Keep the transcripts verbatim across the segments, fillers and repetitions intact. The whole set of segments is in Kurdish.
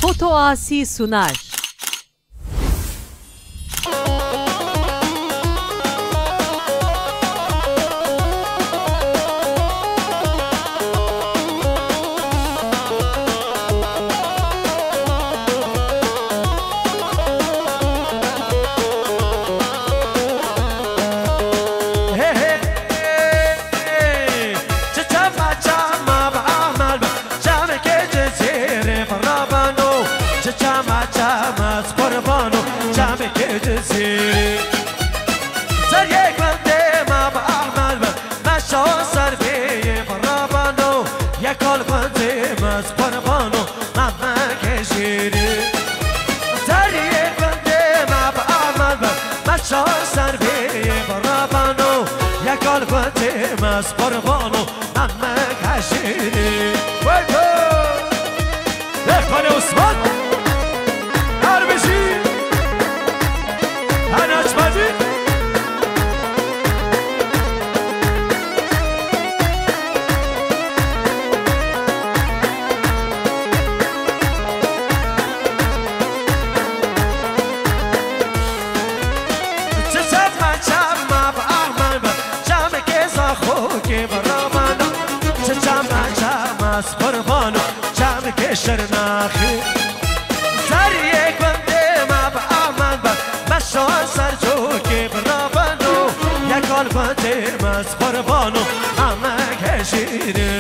Foto Asi sunar. Hey, hey, hey, hey. Çi çema çema bi Ehmed be, çemekê Cizîrê bi Rabano. Çi çema çema ez qurbano, çemekê Cizîrê. Seriyê gundê me bi Ehmed be, meşa ser vê yê bi Rabano. Yekal gundê me ez qurbano, Memek Hejîrî. Seriyê gundê me bi Ehmed be, meşa ser vê yê bi Rabano. Yekal gundê me ez qurbano, Memek Hejîrî. Wey to! Lê Xalê Osman! Her bijî! Her naçmezî! Çi çema çema bi Ehmed be, çemekê Zaxokê bi Rabano. Çi çema çema ez qurbano, çemekê Şirnexê. Seriyê gundê me bi Ehmed be, meşa ser cokê bi Rabano. Yekal gundê me ez qurbano, Memek Hejîrî.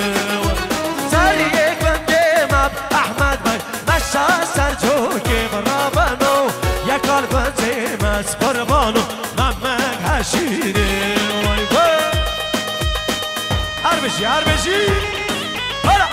Seriyê gundê me bi Ehmed be, meşa ser cokê bi Rabano. Yekal gundê me ez qurbano, Memek Hejîrî. Wey wey. Her bijî, her bijî. Hala.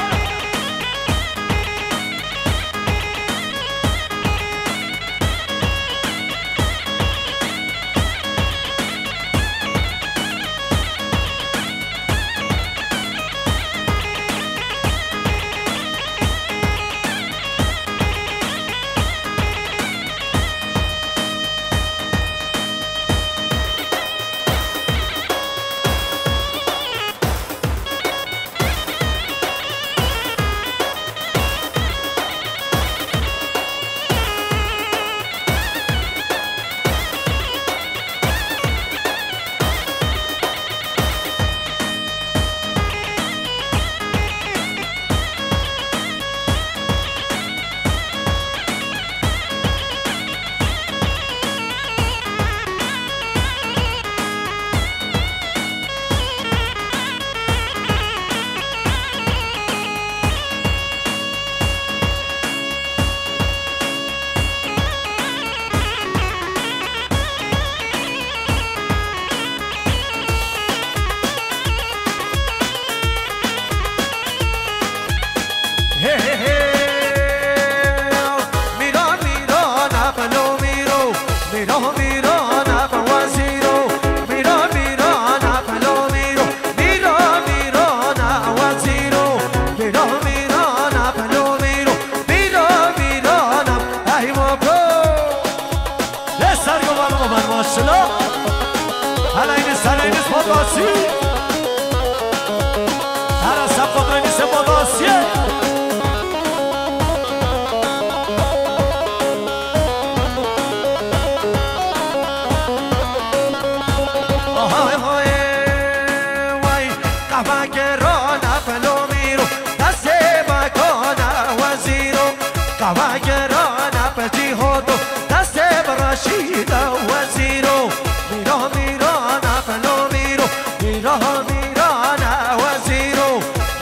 Hey, hey, hey. Mîra, mîra, ne qelo mîro. Mîra, mîra, ne qe wezîro. Mîra, mîra, ne qelo mîro. Mîra, mîra, ne wezîro. Mîra, mîra, ne qelo mîro. Mîra, mîra, ne. Ey wako. Lê ser govan Omer maşallah. Heleyniz, heleyniz, Fatih. Her sefotayniz, Fatih. Aha, aha, eh, vay. Qehwe gerana pelo mîro, destê bekana wezîro. Qehwe gerana pe cîhoto, destê bi reşîda wezîro. Mîra mîrana pelo mîro, mîra mîrana wezîro.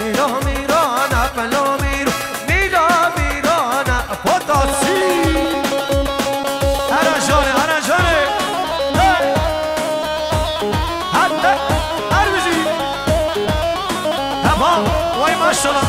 Mîra mîrana pelo mîro, mîra mîrana potasî. Ara jane, ara jane. Hey! Hadi, her bijî. Heba, vay maşallah.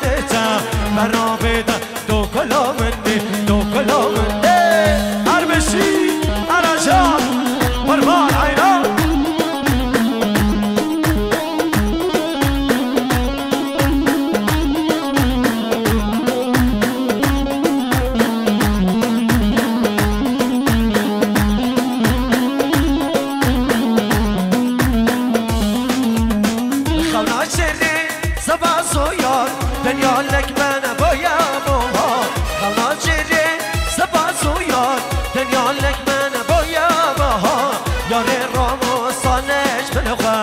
Dêça, beravê de, to kula min î, to kula min î. Her bijî, Eracan, qurban, eyran. Xewna şêrê, Seba zoyar, dinya lek me neboye boha. Xewna şêrê, seba zoyar, dinya lek me neboye boha. Yarê Ramo saneş bin xwe,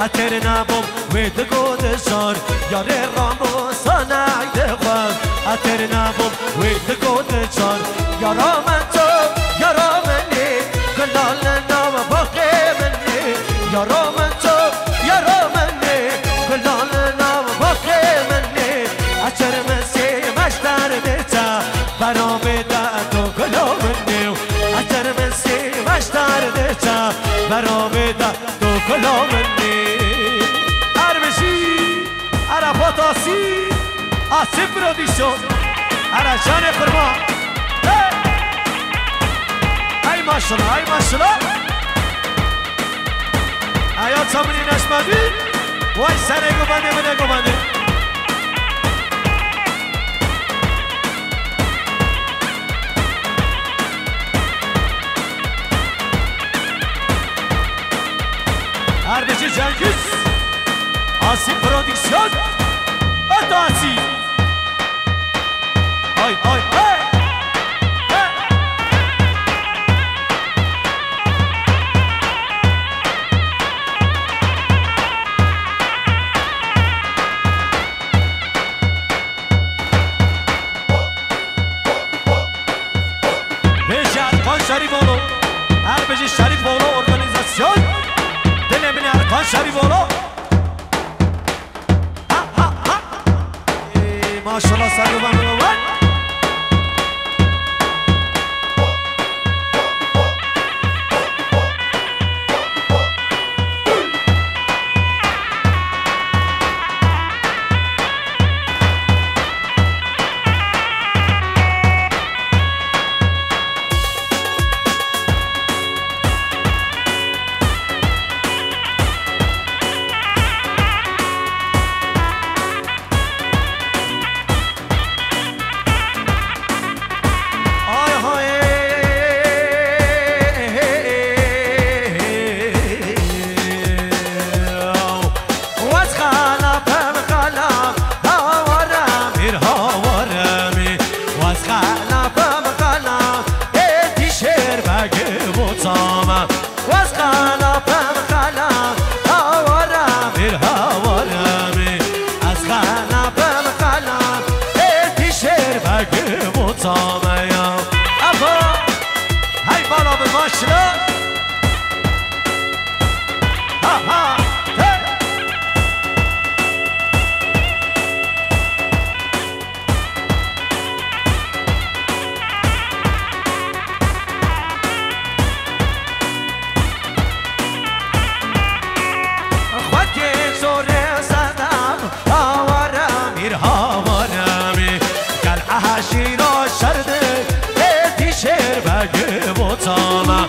etêr nebûm wê digot jar. Yarê Ramo saneş dixwe, etêr nebûm wê digot jar. Yara min to, yara min î, gula li nav baxê min î. Yara min to, yara min î, gula li nav baxê min î. Eçer min sê meşter dêça, beravê de to gula min î. Eçer min sê meşter dêça, beravê de to gula min î. Her bijî. Arafat Asî, Asî Prodüksiyon. Ara canê qurban. Hey! Ay maşallah, ay maşallah. Aya çamînî neşmedî. Vay senê gobandê, min ê gobandê. Her bijî Cengiz. Asî Prodüksiyon. Hadi Asî. Ay, ay, ay. Hey. Bêje Erkan Şerîfoğlu. Her bijî Şerîfoğlu Organizasyon. Dilê min Erkan Şerîfoğlu. Ha, ha, ha. Ey, maşallah, ser guvan, guvan. Ay hay. Wez xelafem xelaf, hawarem ir hawaremî. Wez xelafem xelaf, êdî şêr begim û çama. Wez xelafem xelaf, hawarem ir hawaremî. Ez xelafem xelaf, êdî şêr begim û çama ya. Afa, hey bala bi maşla. Ha, ha, hey. Xwedê zorê sedam, hawarem ir hawaremî. Gel eşîra şer de, êdî şêr begim û çama.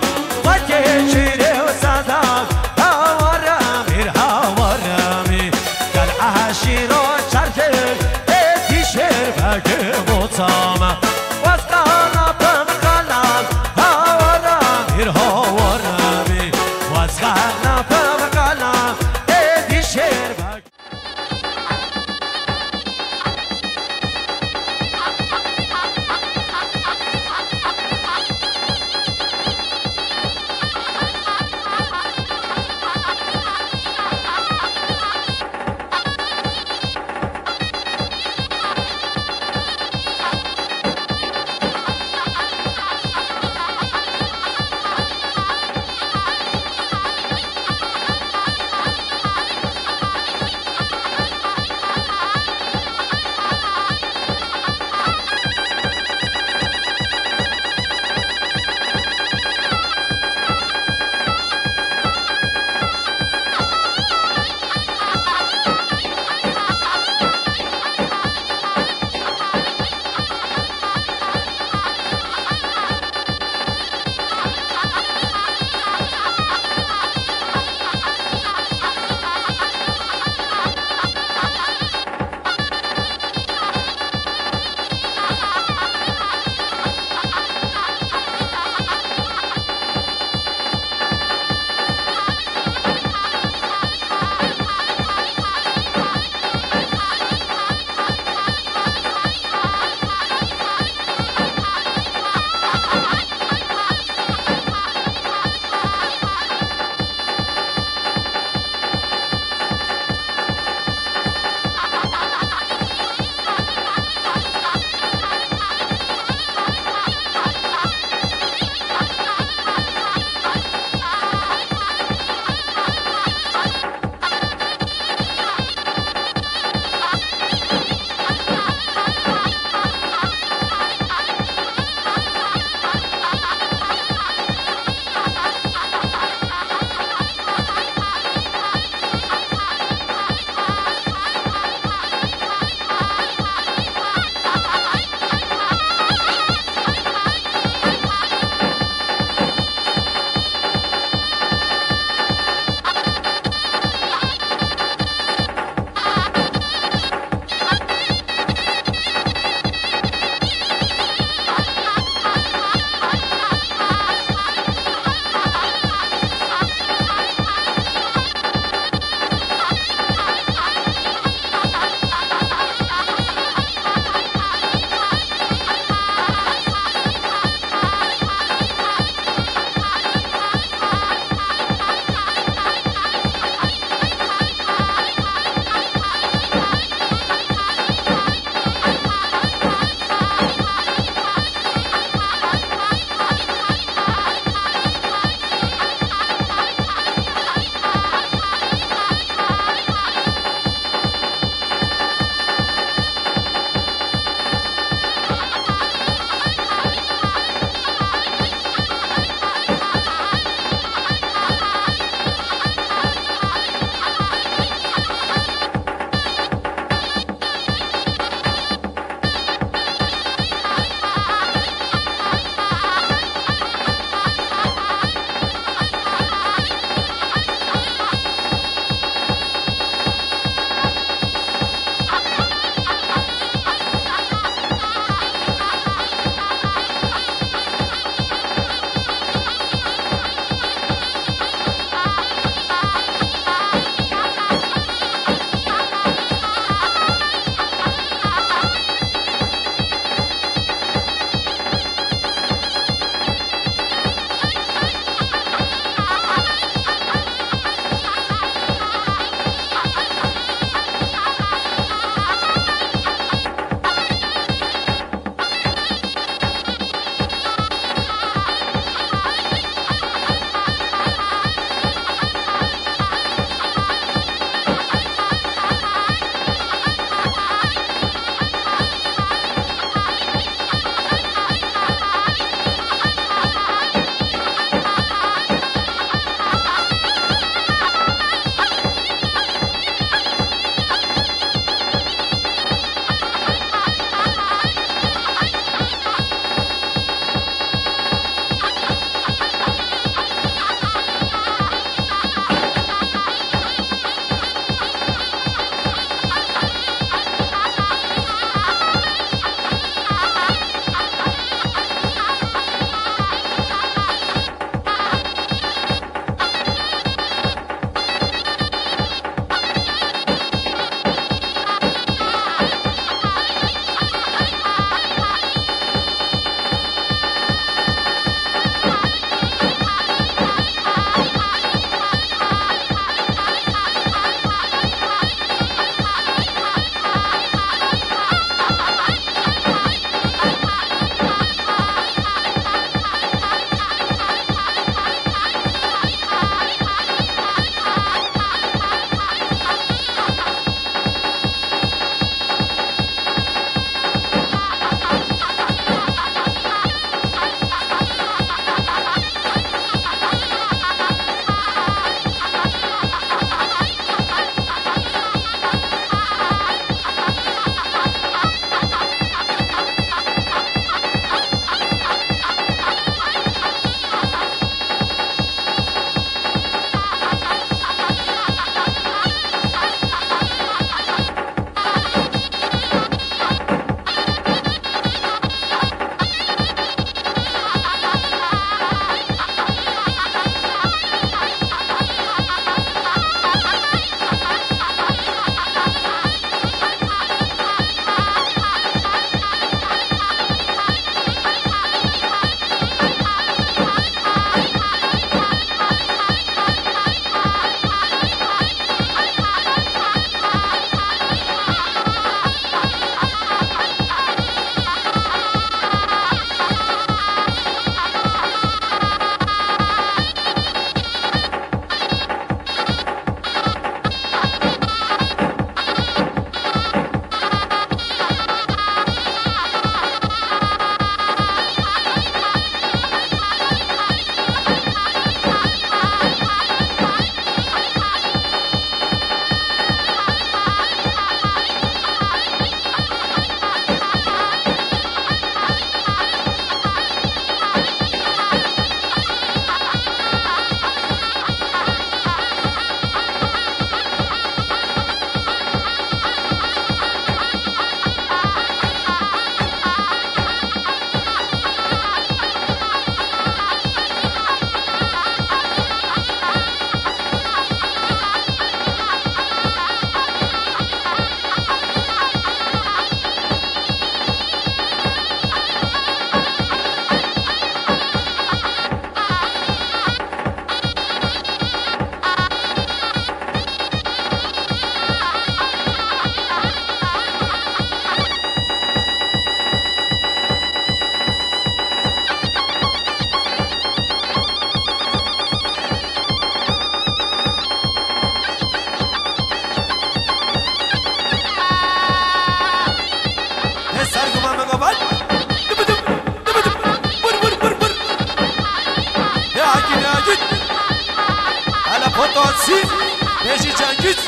Bêjî Cengiz.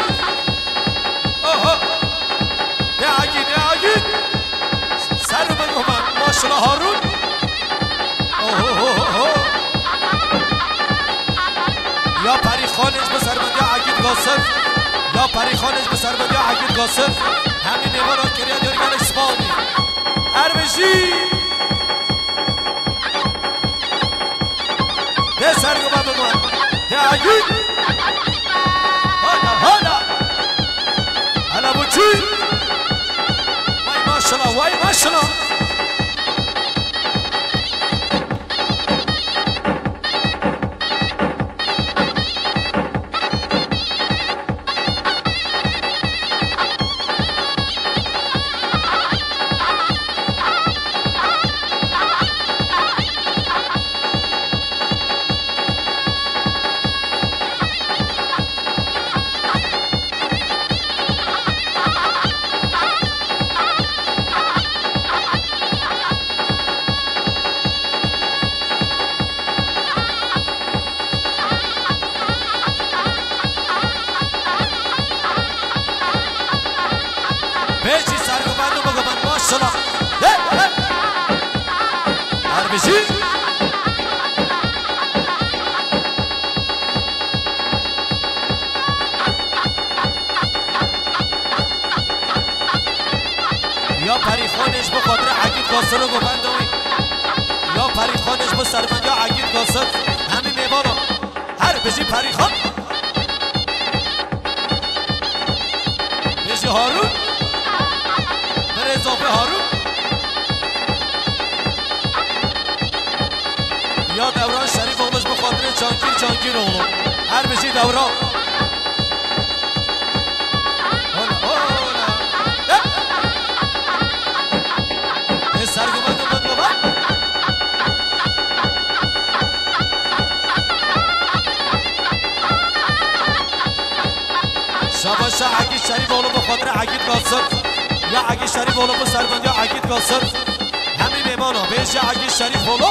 Oho. De Agî, de Agî. Ser bi guman. Maşallah Harun. Oho, ho, ho, ho. Ya Perîxanêj bi serbendiya Agît Gasir. Ya Perîxanêj bi serbendiya Agît Gasir. Hemî mêvanan kiriye diyor gelek spas bî. Erbijî. De serguva bimar. De Agît. Hala, hala. Hala bu çi? Vay maşallah, vay maşallah. Pêşî serguvan û biguvan, maşallah. Hey, hey. Her bijî. Ya Perîxanê ji bo xatirê Egîd Gasir û govenda wî. Ya Perîxanê ji bo serbendiya Egîd Gasir. Hemî mêvana. Her bijî Perîxan. Bijî Harun. Birêz Zafê Harun. Ya Dewran Şerîfoğlu ji bo xatirê Cangîr Cangîroğlu. Her bijî Dewran. Hola, hola. Ê serguvan û biguvan. Şabaşa Egîd Şerîfoğlu bo xatirê Egîd Gasir. Ya Egîd Şerîfoğlu bo serbendiya Egîd Gasir. Hemî mêvana bêje Egîd Şerîfoğlu.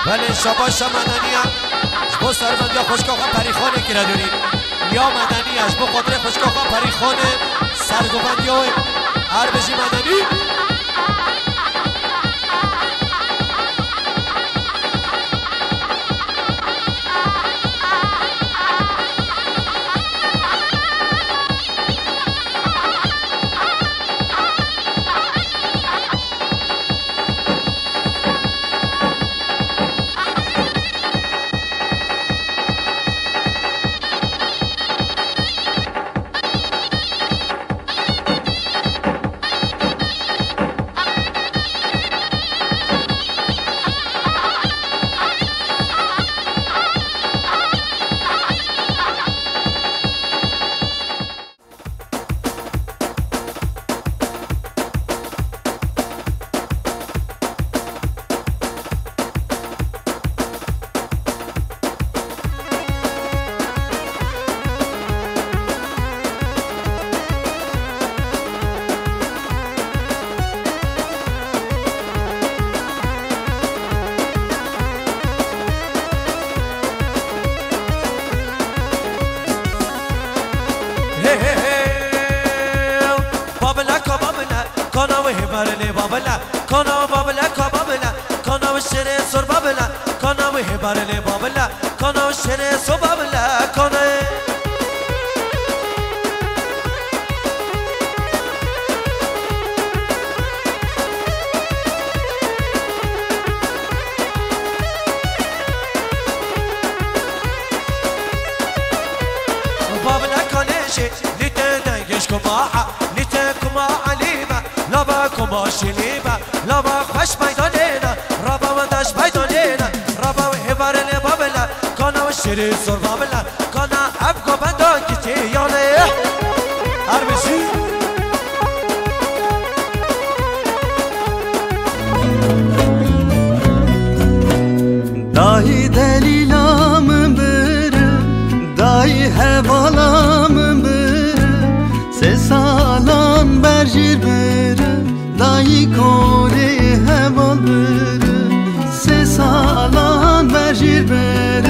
Belê şabaşa Medeniya ji bo serbendiya xwişka xwe Perîxanê kire dûrî. Ya Medeniya ji bo xatirê xwişka xwe Perîxanê serguvendiya wê. Her bijî Medenî. Babile, kana babile, ka babile, kana şêrê sor babile, kana hêbarê lê babile, kana şêrê so babile, kana. Babile kanê jî, nîte dengêş kuma, nîte kuma Elî be, lava kuma Şîlî be, lava xweş meydanê ne, rava we daş meydanê ne, rava we hêvarê lê babile, kana we şêrê sor babile, kana ev gobenda kitî yanê. Her bijî. Dayî delîla min bir, dayî hevala min bir, sê salan ber jîr bir, dayî korê heval bir, sê salan ber jîr bir,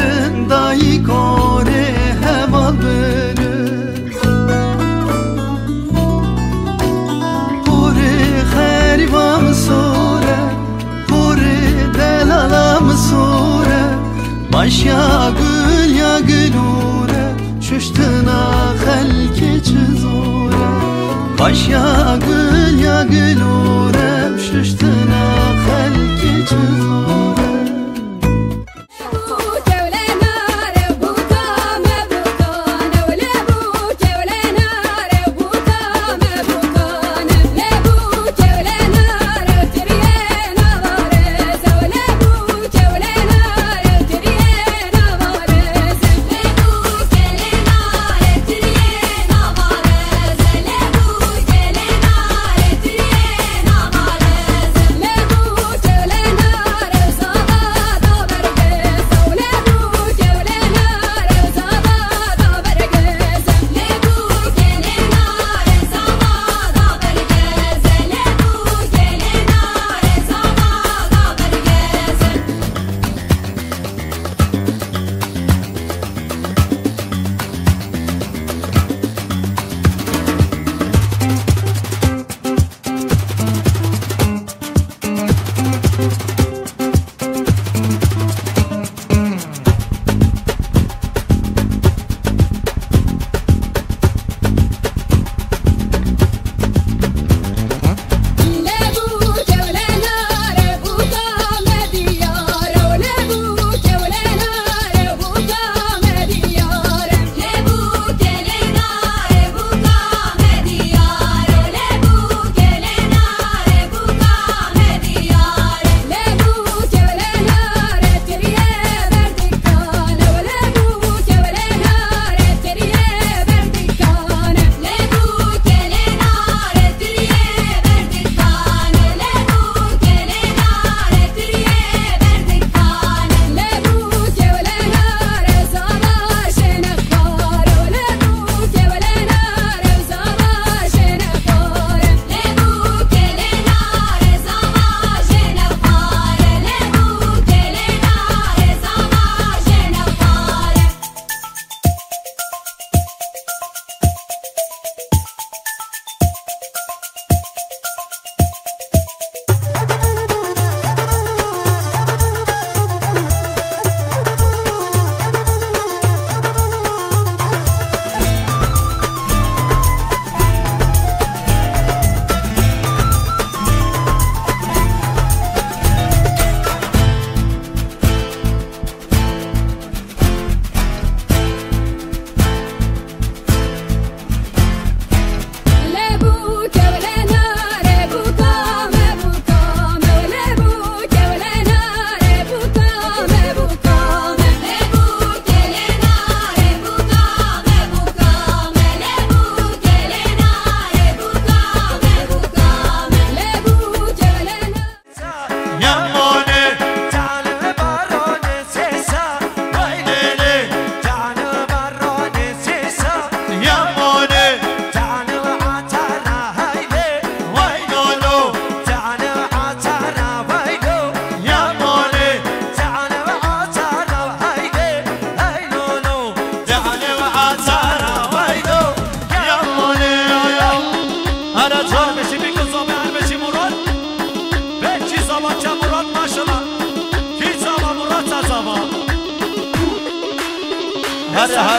dayî korê heval bir. Porê xerîba min sor e, porê delala min sor e, baş ya gul ya gilûr e, şuştina xelkê çi zor e. Baş ya gul ya gilûr e, şuştina xelkê çi zor e.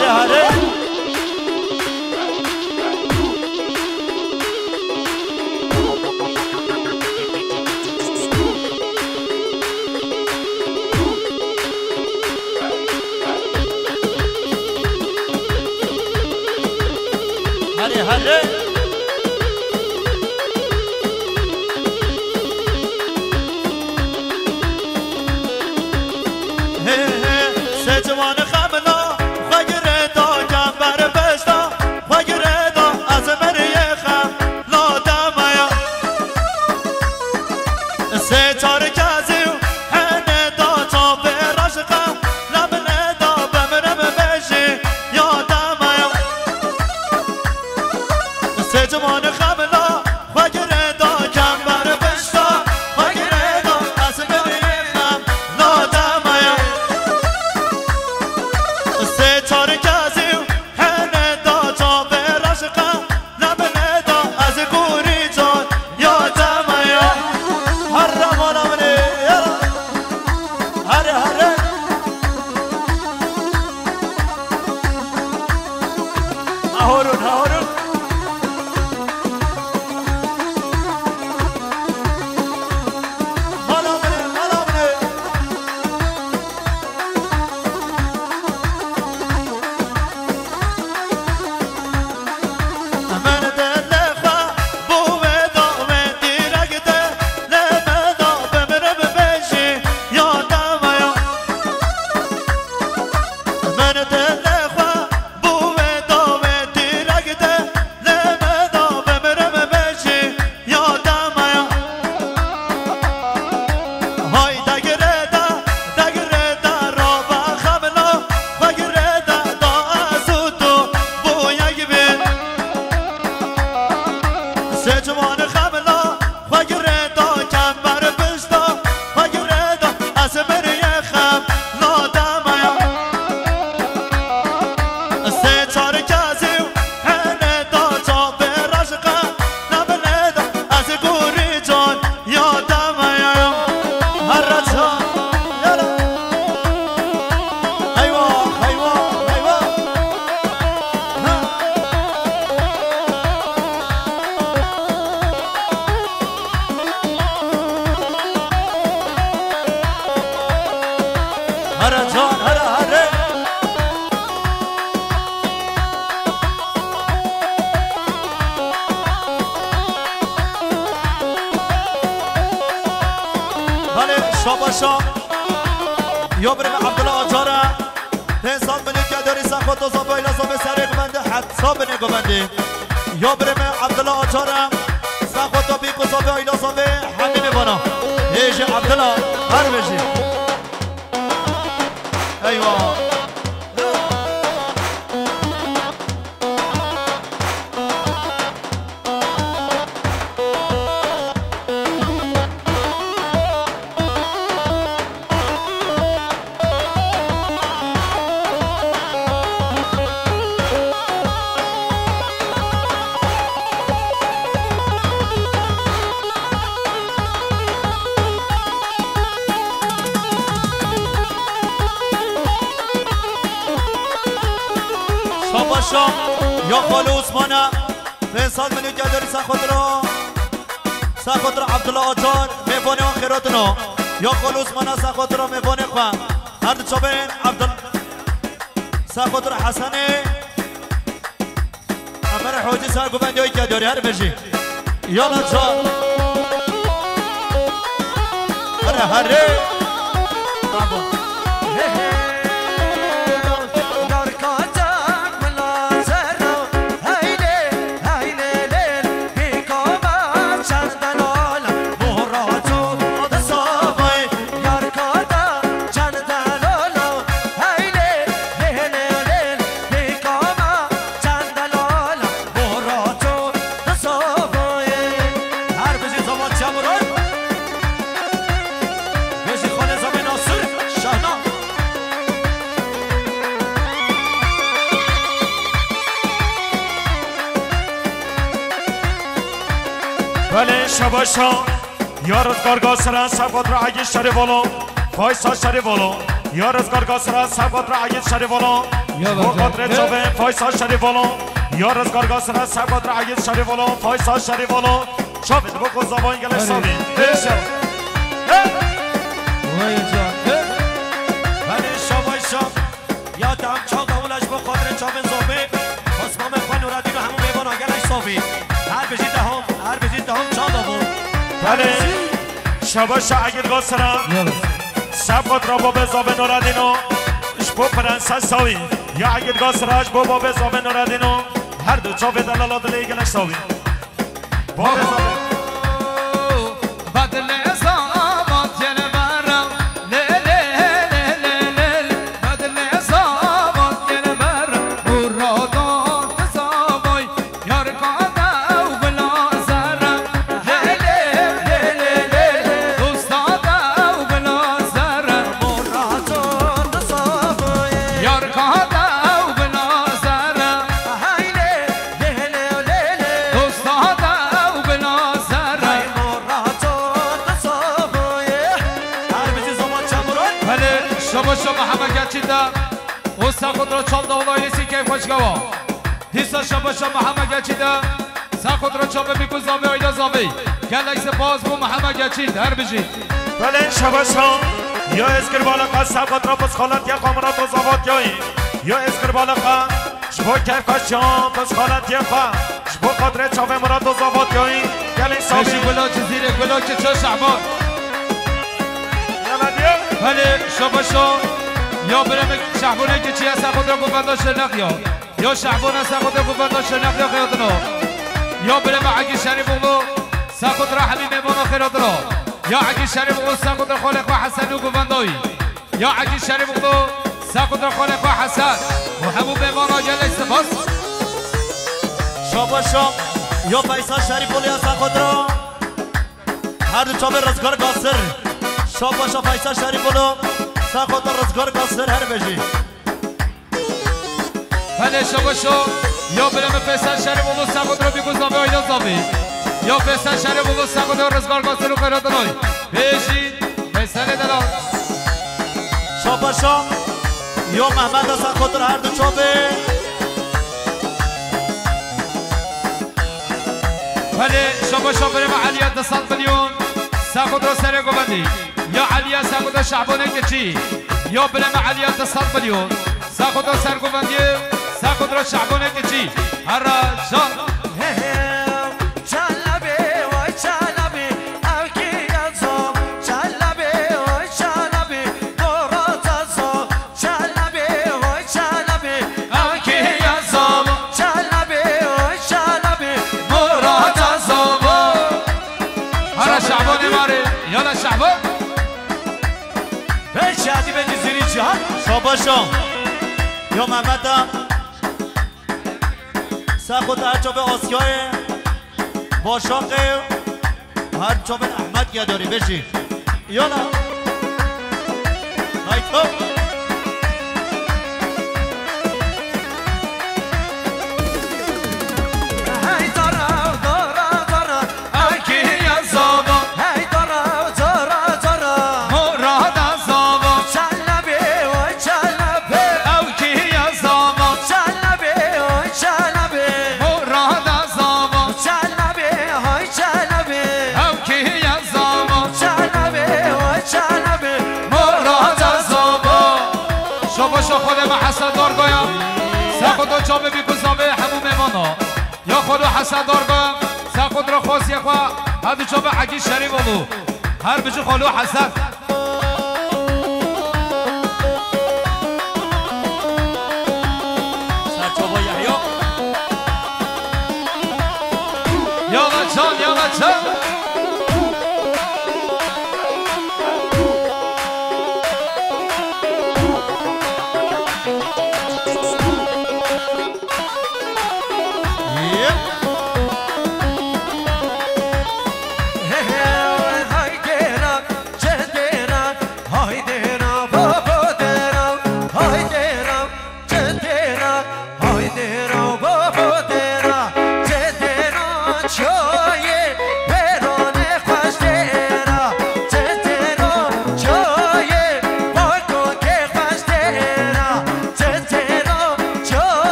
Hare. Hare, hare. He, he, sê ciwan xemla, xwe girê da, kember pişta, xwe girê da, ez miriyê xem, la demaya. Sê çar kezî û hene da, çavê reşqa, la bine da, bimrim bêjî, ya demaya. Sê ciwan xemla, xwe girê da, kember pişta, xwe girê da, ez miriyê xem, la demaya. Sê çar kezî û hene da, çavê reşqa, la bine da, ez gorî can, ya demaya. Herre mala min ê, ya. Here, here. Ahorun, ahorun. Mala min ê, mala min ê. Min dilê xwe bo wê da, wê dîrek de, lê me da, bimrim bêjî, ya demaya. Min dilê xwe bo wê da, wê dîrek de, lê me da, bimrim bêjî, ya demaya. Hay degire de, degire de, rabe xemla, xwe gire de, da ez û tu bo yek bin. Sê ciwan xemla, xwe gire de, kember pişta, xwe gire de, ez miriyê xem, la demaya. Sê çar kezî û hene da, çavê reşqa, la bine da, ez gorî can, ya demaya. Herre can, yala. Eyvah, eyvah, eyvah. Ha. Here can, here, here. Belê, şabaşa. Ya birê me Abdullah Acar e. Pênc sed milyon ke derî sexwet û zafê Ayla Zafê serê guvendê, heta binê guvendê. Ya birê me Abdullah Acar e. Sexwet û bîk û zafê Ayla Zafê hemî mêvana. Hêjî Abdullah, her bijî. Eywa. Şabaşa ya Xalo Osmana, pênc sed milyon ke derî sexwet ra, sexwet ra Abdullah Acar, mêvanê wan xêratina. Ya Xalo Osmana sexwet ra mêvanê xwe. Her di çavên Abdul-, sexwet ra Hesenê. Emre Hocî ser guvendê wî ke diyarî her bijî. Yala can. Here here. Bravo. Her bijî zava çamuran. Bijî xalê zavê Nasir, şahna. Belê şabaşa. Ya Rizgar Gasira, sexwet ra Egîd Şerîvoğlu. Faysal Şerîvoğlu. Ya Rizgar Gasira, sexwet ra Egîd Şerîvoğlu. Bo xatirê çavê Faysal Şerîfolo, ya Rizgar Gasira, ser xatirê Egîd Şerîfolo, Faysal Şerîfolo, çavê bo ku zavayî gelek savî. Pêşe. Hey! Vay can. Hey! Belê şabay şab. Ya tam çav davula ji bo xatirê çavên zomê. Osman me xwe Nuradîn û hemû mêvana gelek savî. Her bijî dehom, her bijî dehom çav davul. Belê. Şaba şa Egîd Gasira. Yalnız. Ser xatira babê zavê Nuradîno, ji bo Prenses Sawî. Ya Egîd Gasira ji bo babê zavê Nuradîno, her du çavê delala dilê gelek sawî. Babê zavê. Badilê zavat yene bera, lê, lê, lê, lê, lê, lê. Badilê zavat yene bera, muradan ti zavay. Yar ka dew bila zere, lê lê lê lê lê lê. Dosta dew bila zere, mora çor di safê. Yar ka dew bila zere, hey lê lê lê lê lê. Dosta dew bila zere, hey mora çor di safê. Her bizi zaman çamuran. Hele şaba şaba heme geçî de. O saxotra çal da olayê sî keyf xweş gawa. Dîsa şabaşa Mihemed Geçî de, saxotra çavê bî ku zavê ayda zavê. Gelek spas bo Mihemed Geçî, her bijî. Belê şabaşa, ya Êzgir Baliqa, saxotra pis xaletiya xwe Mirat Ozavat yayî. Ya Êzgir Baliqa, ji bo keyfxweşiya pis xaletiya xwe, ji bo xatirê çavê Mirat Ozavat yayî. Gelek savî. Beşî gula Cizîrê, gula Çiço Şehban. Belê şabaşa, ya biremik Şehbonê Keçî ya saxotra govenda Şirnex ya. Ya Şehbona saxotra govenda Şirnex ya xeyatino. Ya bireme Egî Şerîfoğlu saxotra hemî mêvana xeyratino. Ya Egî Şerîfoğlu saxotra xalê xwe Hesen û govendayî. Ya Egî Şerîfoğlu saxotra xalê xwe Hesen û hemû mêvana gelek spas. Şabaşa ya Feysel Şerîfoğlu ya saxotra her du çavê Rizgar Gasir. Şabaşa Feysel Şerîfoğlu saxotra Rizgar Gasir her bijî. Hele şabaşo, ya bireme Feysel Şerîfoğlu saxotra bî ku zavê ayda zavê. Ya Feysel Şerîfoğlu saxotra Rizgar Gasir û xeyratinoy. Bêjî, Feyselê delal. Şabaşo, ya Mehmeda saxotra her du çavê. Hele şabaşo bireme Eliya du sed milyon saxotra serê govendî. Ya Eliya saxotra Şehbonê Keçî. Ya bireme Eliya du sed milyon. Saxotra sergovendiyê, saxotra Şehbonê Keçî. Hera şan. He he, çelebê, vay çelebê, ev kî ye zam? Çelebê, vay çelebê, dora te zam. Çelebê, vay çelebê, ev kî ye zam? Çelebê, vay çelebê, dora te zam. Hera Şehbonê marê, yala Şehbon. Hey şadi beni ziri cihan. Şabaşa. Ya Mehmeta. Saxotra çavê Asyayê, Başakê, her çavê Ehmed Gedarî bêjî. Yala. Hayto. Hey dara, dara, dara. Ew kî ye zava? Hey dara, dara, dara. Mora da zava. Çelebê, oy çelebê. Ew kî ye zava? Çelebê, oy çelebê. Mora da zava. Çelebê, oy çelebê. Ew kî ye zava? Çelebê, oy çelebê. Mora da zava. Şabaşa xwedê me Hesen Dargaya. Sexoto çavê bî ku zavê hemû mêvana. Ya xalo Hesen Darga, saxotra xwasiya xwe, hevî çavê Egî Şerîfoğlu. Her bijî xalo Hesen. Serçava Yehya. Yala can, yala can.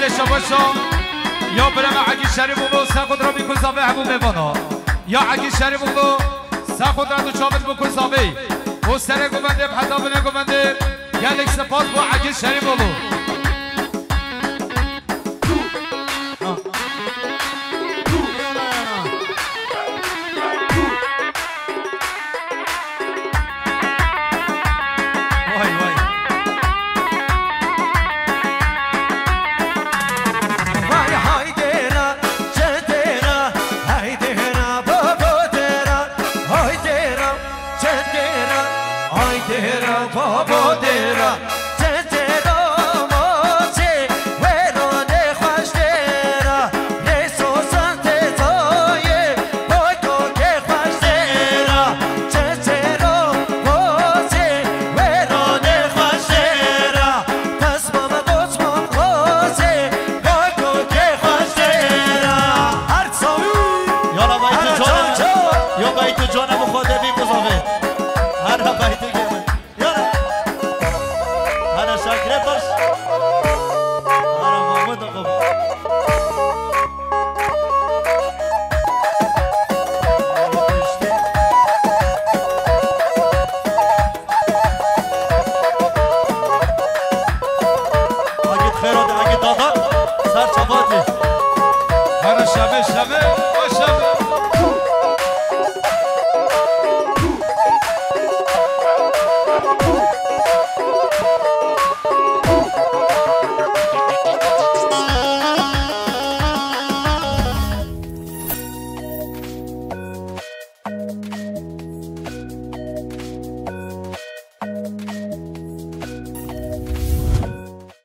Lê şabaşa ya bireme Egî Şerîfoglu, ser xwe dirabî ku zavê hemû mêvana. Ya Egî Şerîfoglu, ser xwe dirabî çavit bû ku zavê. Û serê govendê bi heta binê govendê. Gelek spas bo Egî Şerîfoglu. Vay, vay. Vay haydê ra, çetê ra, haydê ra, babo dê ra, haydê ra, çetê ra, haydê ra, babo dê ra. Çetê ra, mocê, wêronê xweş dê ra, lê sosan tê zayê, boy kokê xweş dê ra. Çetê ra, mocê, wêronê xweş dê ra, pesma me koçma xozê, boy kokê xweş dê ra. Her çawi, Yala baytê her cana, çawi. Yo baytê cana bu xode bî buzavê. Her baytê gene. Yala. Hana Şakir'e baş. Hana Mahmut Akop. Agit Xero de Agit Dada. Ser çavatî. Hana Şamê Şamê. Baş Şamê.